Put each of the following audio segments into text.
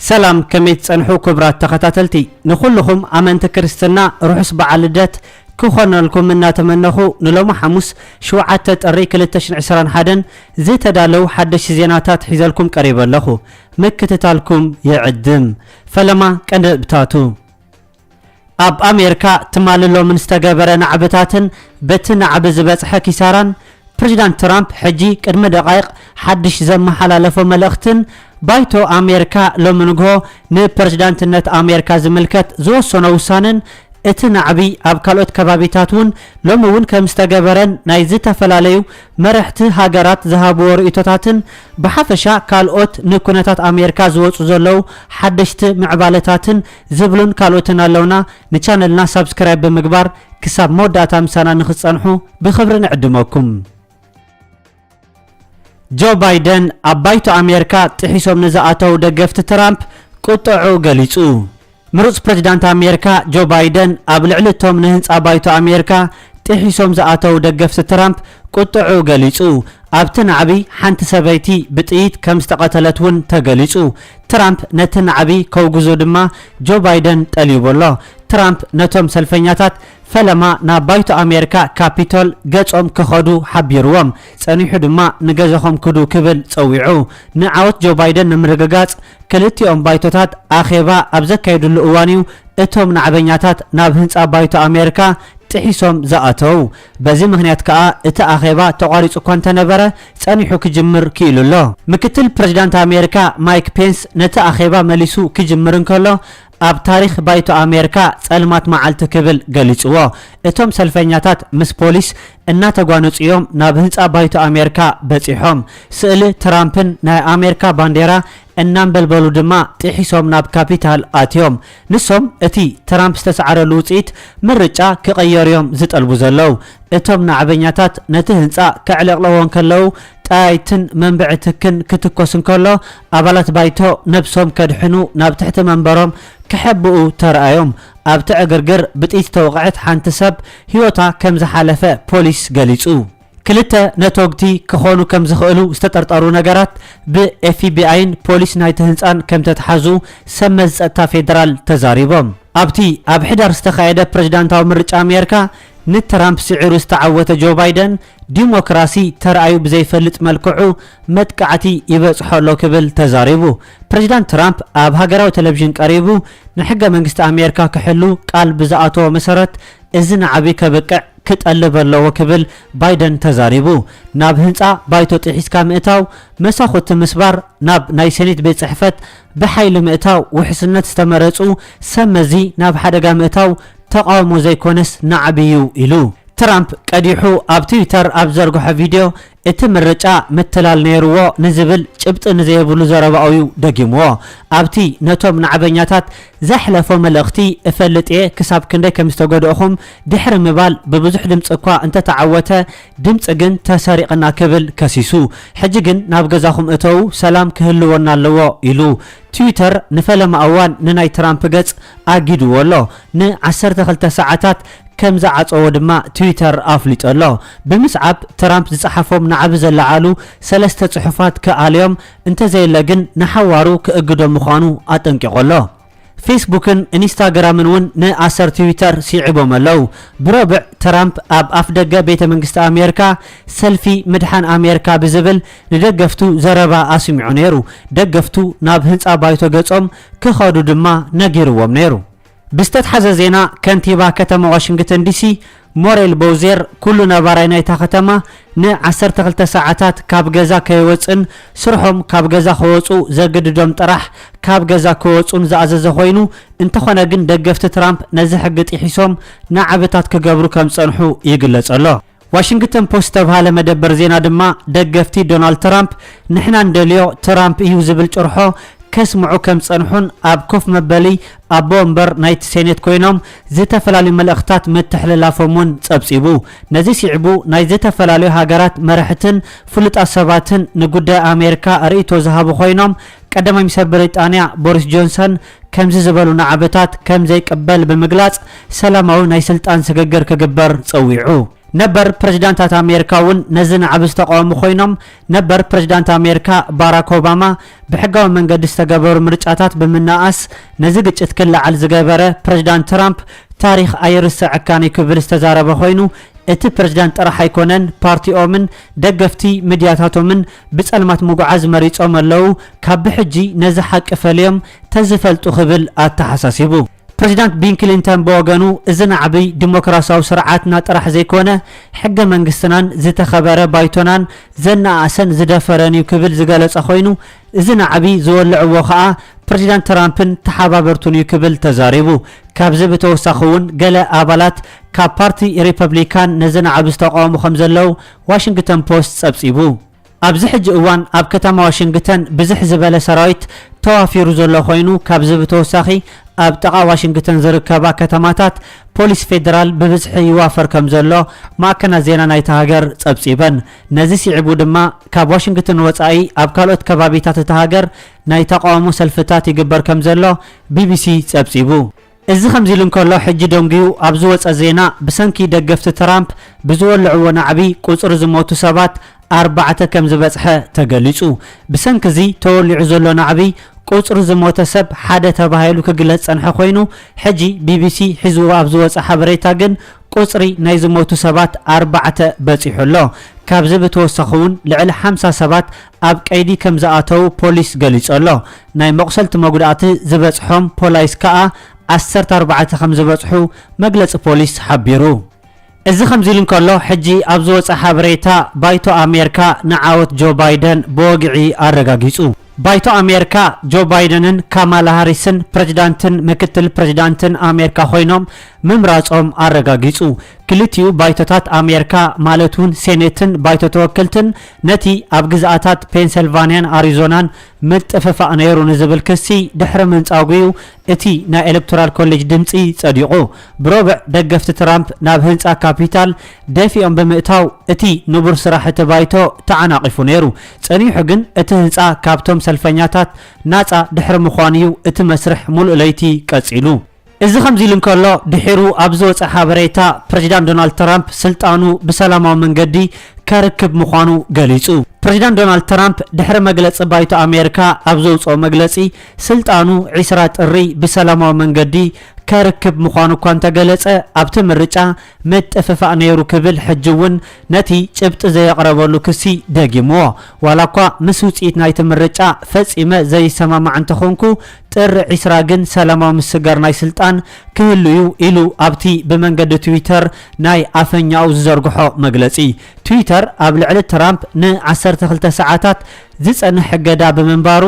ሰላም፣ ከመይ ትጸንሑ ክቡራት ተኸታተልቲ? ንኹልኹም ኣመንቲ ክርስትና ርሑስ በዓል ልደት ክኾነልኩም እናተመነኹ፣ ንሎሚ ሓሙስ ሸውዓተ ጥሪ ክልተ ሽሕን ዕስራን ሓደን ዝተዳለዉ ሓደሽቲ ዜናታት ሒዘልኩም ቀሪበ ኣለኹ። ምክትታልኩም ይዕድም። ፈለማ ቀንዲ ነጥብታቱ። ኣብ ኣሜሪካ ትማሊ ሎምን ዝተገበረ ናዕብታትን በቲ ናዕቢ ዝበጽሐ ኪሳራን፣ ፕሬዚዳንት ትራምፕ ሕጂ ቅድሚ ደቓይቕ ሓድሽ ዘመሓላለፎ መልእኽትን፣ ባይቶ ኣሜሪካ ሎሚ ንግሆ ንፕሬዚዳንትነት ኣሜሪካ ዝምልከት ዝወሰኖ ውሳነን፣ እቲ ናዕቢ ኣብ ካልኦት ከባቢታት እውን ሎሚ እውን ከም ዝተገበረን ናይ ዝተፈላለዩ መረሕቲ ሃገራት ዝሃብዎ ርእይቶታትን፣ ብሓፈሻ ካልኦት ንኩነታት ኣሜሪካ ዝወፁ ዘለዉ ሓደሽቲ ምዕባለታትን ዝብሉን ካልኦትን ኣለውና። ንቻነልና ሳብስክራይብ ብምግባር ክሳብ መወዳእታ ምሳና ንኽትጸንሑ ብኽብሪ ንዕድመኩም። ጆ ባይደን ኣብ ባይቶ ኣሜሪካ ጥሒሶም ንዝኣተዉ ደገፍቲ ትራምፕ ቁጥዑ ገሊጹ። ምሩጽ ፕሬዚዳንት ኣሜሪካ ጆ ባይደን ኣብ ልዕሊ እቶም ንህንጻ ባይቶ ኣሜሪካ ጥሒሶም ዝኣተዉ ደገፍቲ ትራምፕ ቁጥዑ ገሊጹ። ኣብቲ ናዕቢ ሓንቲ ሰበይቲ ብጥይት ከም ዝተቐተለት እውን ተገሊጹ። ትራምፕ ነቲ ናዕቢ ከውግዞ ድማ ጆ ባይደን ጠሊቡ ኣሎ። ትራምፕ ነቶም ሰልፈኛታት ፈለማ ናብ ባይቶ ኣሜሪካ ካፒቶል ገጾም ክኸዱ ሓቢርዎም፣ ጸኒሑ ድማ ንገዛኹም ክዱ ክብል ጸዊዑ። ንዓወት ጆ ባይደን ንምርግጋጽ ክልቲኦም ባይቶታት ኣኼባ ኣብ ዘካየድሉ እዋን እዩ እቶም ናዕበኛታት ናብ ህንጻ ባይቶ ኣሜሪካ ጥሒሶም ዝኣተዉ። በዚ ምኽንያት ከኣ እቲ ኣኼባ ተቋሪጹ እኳ እንተነበረ፣ ጸኒሑ ክጅምር ክኢሉ ኣሎ። ምክትል ፕሬዚዳንት ኣሜሪካ ማይክ ፔንስ ነቲ ኣኼባ መሊሱ ክጅምር እንከሎ፣ ኣብ ታሪኽ ባይቶ ኣሜሪካ ጸልማት መዓልቲ ክብል ገሊጽዎ። እቶም ሰልፈኛታት ምስ ፖሊስ እናተጓነጹ እዮም ናብ ህንጻ ባይቶ ኣሜሪካ በጺሖም። ስእሊ ትራምፕን ናይ ኣሜሪካ ባንዴራ እናንበልበሉ ድማ ጥሒሶም ናብ ካፒታል ኣትዮም። ንሶም እቲ ትራምፕ ዝተሰዓረሉ ውጽኢት ምርጫ ክቕየሩ እዮም ዝጠልቡ ዘለዉ። እቶም ናዕበኛታት ነቲ ህንጻ ከዕለቕለዎ እንከለዉ፣ ጠያይትን መንብዒ ትክን ክትኮስ እንከሎ፣ ኣባላት ባይቶ ነብሶም ከድሕኑ ናብ ትሕቲ መንበሮም ክሕብኡ ተራእዮም። ኣብቲ ዕግርግር ብጥይት ዝተወቕዐት ሓንቲ ሰብ ህይወታ ከም ዝሓለፈ ፖሊስ ገሊጹ። ክልተ ነቶግቲ ክኾኑ ከም ዝኽእሉ ዝተጠርጠሩ ነገራት ብኤፍቢኣይን ፖሊስ ናይቲ ህንጻን ከም ተተሓዙ ሰብ መዚ ጸጥታ ፌደራል ተዛሪቦም። ኣብቲ ኣብ ሕዳር ዝተኻየደ ፕሬዚዳንታዊ ምርጫ ኣሜሪካ ንትራምፕ ስዒሩ ዝተዓወተ ጆ ባይደን፣ ዲሞክራሲ ተራእዩ ብዘይፈልጥ መልክዑ መጥቃዕቲ ይበጽሖ ኣሎ ክብል ተዛሪቡ። ፕሬዚዳንት ትራምፕ ኣብ ሃገራዊ ቴሌቪዥን ቀሪቡ፣ ንሕገ መንግስቲ ኣሜሪካ ክሕሉ ቃል ብዝኣተዎ መሰረት፣ እዚ ናዕቢ ከብቅዕ ክጠልብ ኣለዎ ክብል ባይደን ተዛሪቡ። ናብ ህንጻ ባይቶ ጥሒስካ ምእታው፣ መሳኹቲ ምስባር፣ ናብ ናይ ሴኔት ቤት ጽሕፈት ብሓይሊ ምእታው፣ ውሕስነት ዝተመረጹ ሰብ መዚ ናብ ሓደጋ ምእታው ተቓውሞ ዘይኮነስ ናዕቢ እዩ ኢሉ። ትራምፕ ቀዲሑ ኣብ ትዊተር ኣብ ዘርግሖ ቪድዮ፣ እቲ ምርጫ ምትላል ነይርዎ ንዝብል ጭብጢ ንዘየብሉ ዘረባኡ እዩ ደጊምዎ። ኣብቲ ነቶም ናዕበኛታት ዘሕለፎ መልእኽቲ፣ እፈልጥ እየ ክሳብ ክንደይ ከም ዝተጎድእኹም፣ ድሕሪ ምባል ብብዙሕ ድምፂ እኳ እንተተዓወተ፣ ድምፂ ግን ተሰሪቕና ክብል ከሲሱ። ሕጂ ግን ናብ ገዛኹም እተዉ፣ ሰላም ክህልወና ኣለዎ ኢሉ። ትዊተር ንፈለማ እዋን ንናይ ትራምፕ ገጽ ኣጊድዎ ኣሎ። ንዓሰርተ ክልተ ሰዓታት ከም ዝዓጸዎ ድማ ትዊተር ኣፍሊጡ ኣሎ። ብምስዓብ ትራምፕ ዝጸሓፎም ናዕቢ ዘለዓሉ ሰለስተ ጽሑፋት ክኣልዮም፣ እንተዘየለ ግን ንሓዋሩ ክእግዶም ምዃኑ ኣጠንቂቑ ኣሎ። ፌስቡክን ኢንስታግራምን እውን ንኣሰር ትዊተር ስዒቦም ኣለዉ። ብረቡዕ ትራምፕ ኣብ ኣፍደገ ቤተ መንግስቲ ኣሜሪካ ሰልፊ ምድሓን ኣሜሪካ ብዝብል ንደገፍቱ ዘረባ ኣስሚዑ ነይሩ። ደገፍቱ ናብ ህንጻ ባይቶ ገጾም ክኸዱ ድማ ነጊርዎም ነይሩ። ብዝተትሓዘ ዜና፣ ከንቲባ ከተማ ዋሽንግተን ዲሲ ሞሬል ቦውዜር፣ ኩሉ ነባራይ ናይታ ከተማ ንዓሰርተ ክልተ ሰዓታት ካብ ገዛ ከይወጽእን ስርሖም ካብ ገዛ ክወጹ ዘግድዶም ጥራሕ ካብ ገዛ ክወጹን ዝኣዘዘ ኮይኑ፣ እንተኾነ ግን ደገፍቲ ትራምፕ ነዚ ሕጊ ጥሒሶም ናዕብታት ክገብሩ ከም ዝጸንሑ ይግለጽ ኣሎ። ዋሽንግተን ፖስት ዝተብሃለ መደበር ዜና ድማ፣ ደገፍቲ ዶናልድ ትራምፕ ንሕና እንደልዮ ትራምፕ እዩ ዝብል ጭርሖ ከስምዑ ከም ዝጸንሑን ኣብ ኮፍ መበሊ ኣቦ ወንበር ናይቲ ሴኔት ኮይኖም ዝተፈላለዩ መልእኽታት ምትሕልላፎም እውን ጸብጺቡ። ነዚ ስዒቡ ናይ ዝተፈላለዩ ሃገራት መራሕትን ፍሉጣት ሰባትን ንጉዳይ ኣሜሪካ ርእይቶ ዝሃቡ ኮይኖም፣ ቀዳማይ ሚኒስተር ብሪጣንያ ቦሪስ ጆንሰን ከምዚ ዝበሉ ናዕብታት ከም ዘይቅበል ብምግላጽ፣ ሰላማዊ ናይ ስልጣን ስግግር ክግበር ጸዊዑ። ነበር ፕሬዚዳንታት ኣሜሪካ እውን ነዚ ናዕቢ ዝተቃወሙ ኮይኖም፣ ነበር ፕሬዚዳንት ኣሜሪካ ባራክ ኦባማ ብሕጋዊ መንገዲ ዝተገበሩ ምርጫታት ብምናኣስ ነዚ ግጭት ክለዓል ዝገበረ ፕሬዚዳንት ትራምፕ ታሪኽ ኣይርስዐካን እዩ ክብል ዝተዛረበ ኮይኑ፣ እቲ ፕሬዚዳንት ጥራሕ ኣይኮነን ፓርቲኦምን ደገፍቲ ሚድያታቶምን ብጸልማት ምጉዓዝ መሪጾም ኣለዉ፣ ካብ ብሕጂ ነዚ ሓቂ ፈልዮም ተዝፈልጡ ክብል ኣተሓሳሲቡ። ፕሬዚዳንት ቢል ክሊንተን ብወገኑ፣ እዚ ናዕቢ ዲሞክራሲያዊ ስርዓትና ጥራሕ ዘይኮነ፣ ሕገ መንግስትናን ዝተኸበረ ባይቶናን ዘነኣእሰን ዝደፈረን እዩ ክብል ዝገለጸ ኮይኑ፣ እዚ ናዕቢ ዝወልዕዎ ከኣ ፕሬዚዳንት ትራምፕን ተሓባበርቱን እዩ ክብል ተዛሪቡ። ካብዚ ብተወሳኺ እውን ገለ ኣባላት ካብ ፓርቲ ሪፐብሊካን ነዚ ናዕቢ ዝተቃወሙ ከም ዘለዉ ዋሽንግተን ፖስት ጸብጺቡ። ኣብዚ ሕጂ እዋን ኣብ ከተማ ዋሽንግተን ብዝሕ ዝበለ ሰራዊት ተዋፊሩ ዘሎ ኮይኑ፣ ካብዚ ብተወሳኺ ኣብ ጥቓ ዋሽንግተን ዝርከባ ከተማታት ፖሊስ ፌደራል ብብዝሒ ይዋፈር ከም ዘሎ ማዕከናት ዜና ናይታ ሃገር ጸብጺበን። ነዚ ስዒቡ ድማ ካብ ዋሽንግተን ወጻኢ ኣብ ካልኦት ከባቢታት እታ ሃገር ናይ ተቃውሞ ሰልፍታት ይግበር ከም ዘሎ ቢቢሲ ጸብጺቡ። እዚ ከምዚ ኢሉ እንከሎ፣ ሕጂ ደንጉዩ ኣብ ዝወጸ ዜና፣ ብሰንኪ ደገፍቲ ትራምፕ ብዝወልዕዎ ናዕቢ ቁጽሪ ዝሞቱ ሰባት ኣርባዕተ ከም ዝበጽሐ ተገሊጹ። ብሰንኪ እዚ ተወሊዑ ዘሎ ናዕቢ ቁጽሪ ዝሞተ ሰብ ሓደ ተባሂሉ ክግለጽ ጸንሐ ኮይኑ፣ ሕጂ ቢቢሲ ሒዝዎ ኣብ ዝወጸ ሓበሬታ ግን ቁጽሪ ናይ ዝሞቱ ሰባት ኣርባዕተ በጺሑ ኣሎ። ካብዚ ብተወሳኺ እውን ልዕሊ ሓምሳ ሰባት ኣብ ቀይዲ ከም ዝኣተዉ ፖሊስ ገሊጹ ኣሎ። ናይ መቑሰልቲ መጉዳእቲ ዝበጽሖም ፖላይስ ከኣ ዓሰርተ ኣርባዕተ ከም ዝበጽሑ መግለጺ ፖሊስ ሓቢሩ። እዚ ከምዚ ኢሉ እንከሎ፣ ሕጂ ኣብ ዝወጸ ሓበሬታ፣ ባይቶ ኣሜሪካ ንዓወት ጆ ባይደን ብወግዒ ኣረጋጊጹ። ባይቶ ኣሜሪካ ጆ ባይደንን ካማላ ሃሪስን ፕሬዚዳንትን ምክትል ፕሬዚዳንትን ኣሜሪካ ኮይኖም ምምራጾም ኣረጋጊጹ። ክልቲኡ ባይቶታት ኣሜሪካ ማለት እውን ሴኔትን ባይቶ ተወከልትን ነቲ ኣብ ግዝኣታት ፔንሰልቫንያን ኣሪዞናን ምጥፍፋእ ነይሩ ንዝብል ክሲ ድሕሪ ምንጻጉ እዩ እቲ ናይ ኤሌክቶራል ኮሌጅ ድምጺ ጸዲቑ። ብረቡዕ ደገፍቲ ትራምፕ ናብ ህንጻ ካፒታል ደፊኦም ብምእታው እቲ ንቡር ስራሕ እቲ ባይቶ ተዓናቒፉ ነይሩ። ጸኒሑ ግን እቲ ህንጻ ካብቶም ሰልፈኛታት ናጻ ድሕሪ ምዃኑ እዩ እቲ መስርሕ ሙሉእ ለይቲ ቀጺሉ። እዚ ከምዚ ኢሉ እንከሎ፣ ድሒሩ ኣብ ዝወጸ ሓበሬታ፣ ፕሬዚዳንት ዶናልድ ትራምፕ ስልጣኑ ብሰላማዊ መንገዲ ከርክብ ምዃኑ ገሊጹ። ፕሬዚዳንት ዶናልድ ትራምፕ ድሕሪ መግለጺ ባይቶ ኣሜሪካ ኣብ ዘውጽኦ መግለጺ፣ ስልጣኑ ዒስራ ጥሪ ብሰላማዊ መንገዲ ከርክብ ምዃኑ እኳ እንተገለጸ፣ ኣብቲ ምርጫ ምጥፍፋእ ነይሩ ክብል ሕጂ እውን ነቲ ጭብጢ ዘየቕረበሉ ክሲ ደጊምዎ። ዋላ እኳ ምስ ውጽኢት ናይቲ ምርጫ ፈጺመ ዘይሰማማዕ እንተኾንኩ፣ ጥሪ ዒስራ ግን ሰላማዊ ምስግጋር ናይ ስልጣን ክህሉ እዩ ኢሉ ኣብቲ ብመንገዲ ትዊተር ናይ ኣፈኛኡ ዝዘርግሖ መግለጺ። ትዊተር ኣብ ልዕሊ ትራምፕ ን ዓሰርተ ክልተ ሰዓታት ዝጸንሕ እገዳ ብምንባሩ፣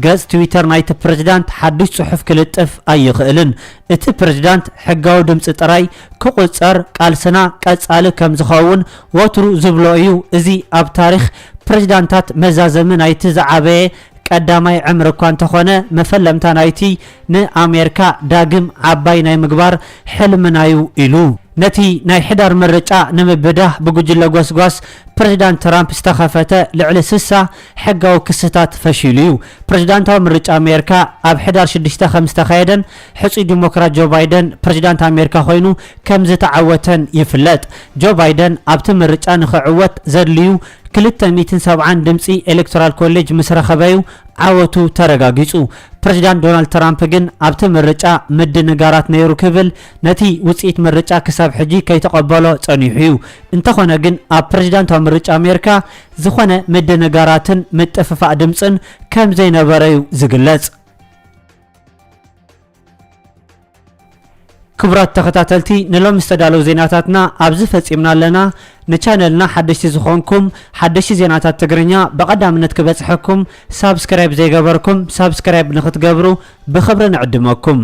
ገጽ ትዊተር ናይቲ ፕሬዚዳንት ሓድሽ ጽሑፍ ክልጥፍ ኣይኽእልን። እቲ ፕሬዚዳንት ሕጋዊ ድምጺ ጥራይ ክቑጸር፣ ቃልስና ቀጻሊ ከም ዝኸውን ወትሩ ዝብሎ እዩ። እዚ ኣብ ታሪኽ ፕሬዚዳንታት መዛዘሚ ናይቲ ዝዓበየ ቀዳማይ ዕምሪ እኳ እንተኾነ፣ መፈለምታ ናይቲ ንኣሜሪካ ዳግም ዓባይ ናይ ምግባር ሕልምና'ዩ ኢሉ። ነቲ ናይ ሕዳር ምርጫ ንምብዳህ ብጉጅለ ጎስጓስ ፕሬዚዳንት ትራምፕ ዝተኸፈተ ልዕሊ ስሳ ሕጋዊ ክስታት ፈሺሉ እዩ። ፕሬዚዳንታዊ ምርጫ ኣሜሪካ ኣብ ሕዳር ሽዱሽተ ከም ዝተኻየደን ሕጹይ ዲሞክራት ጆ ባይደን ፕሬዚዳንት ኣሜሪካ ኮይኑ ከም ዝተዓወተን ይፍለጥ። ጆ ባይደን ኣብቲ ምርጫ ንኽዕወት ዘድልዩ ክልተ ሚእትን ሰብዓን ድምጺ ኤሌክቶራል ኮሌጅ ምስ ረኸበ እዩ ዓወቱ ተረጋጊጹ። ፕሬዚዳንት ዶናልድ ትራምፕ ግን ኣብቲ ምርጫ ምድንጋራት ነይሩ ክብል ነቲ ውጽኢት ምርጫ ክሳብ ሕጂ ከይተቐበሎ ጸኒሑ እዩ። እንተኾነ ግን ኣብ ፕሬዚዳንታዊ ምርጫ ኣሜሪካ ዝኾነ ምድንጋራትን ምጥፍፋእ ድምጽን ከም ዘይነበረ እዩ ዝግለጽ። ክቡራት ተኸታተልቲ፣ ንሎሚ ዝተዳለዉ ዜናታትና ኣብዚ ፈጺምና ኣለና። ንቻነልና ሓደሽቲ ዝኾንኩም፣ ሓደሽቲ ዜናታት ትግርኛ ብቐዳምነት ክበጽሐኩም ሳብስክራይብ ዘይገበርኩም ሳብስክራይብ ንኽትገብሩ ብኽብሪ ንዕድመኩም።